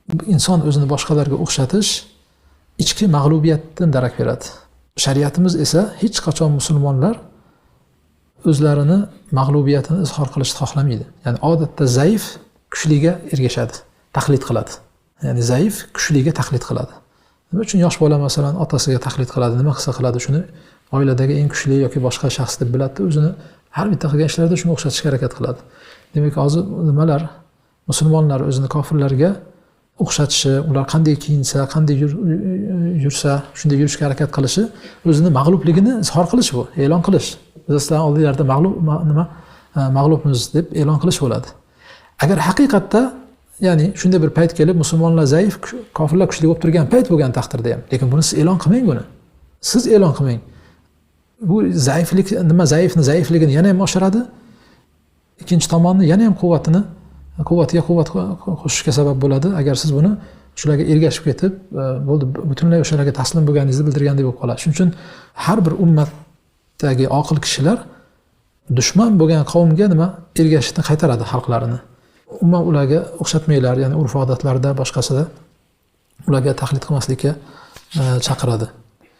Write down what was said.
Inson o'zini boshqalarga o'xshatish ichki mag'lubiyatdan darak beradi. Shariatimiz esa hech qachon musulmonlar o'zlarini mag'lubiyatini izhor qilishni xohlamaydi. Ya'ni odatda zaif kuchliga ergashadi, taqlid qiladi. Ya'ni zaif kuchliga taqlid qiladi. Nima uchun yosh bola masalan otasiga taqlid qiladi, nima qilsa qiladi, shuni oiladagi eng kuchli yoki boshqa shaxs deb biladida, o'zini har bitta qilgan ishlarida shunga o'xshatishga harakat qiladi. Demak, hozir nimalar musulmonlar o'zini kofirlarga o'xshatishi, ular qanday kiyinsa, qanday yursa, shunday yurishga harakat qilishi o'zini mag'lubligini izhor qilish bu, e'lon qilish. Biz sizlarning oldinglarda mag'lub nima mag'lubmiz deb e'lon qilish bo'ladi. Agar haqiqatda, ya'ni shunday bir payt kelib musulmonlar zaif, kofirlar kuchli bo'lib turgan payt bo'lgan taqdirda ham, lekin buni siz e'lon qilmang buni. Siz e'lon qilmang. Bu zaiflik nima zaifni zaifligini yana ham oshiradi. Ikkinchi tomonni yana ham quvvatiga quvvat qo'shishga sabab bo'ladi. Agar siz buni shularga ergashib ketib, bo'ldi, butunlay o'shalarga taslim bo'lganingizni bildirgandek bo'lib qoladi. Shuning uchun har bir ummatdagi oqil kishilar dushman bo'lgan qavmga nima ergashishni qaytaradi xalqlarini. Umuman ularga o'xshatmanglar, ya'ni urf-odatlarda, boshqasida ularga taqlid qilmaslikka chaqiradi.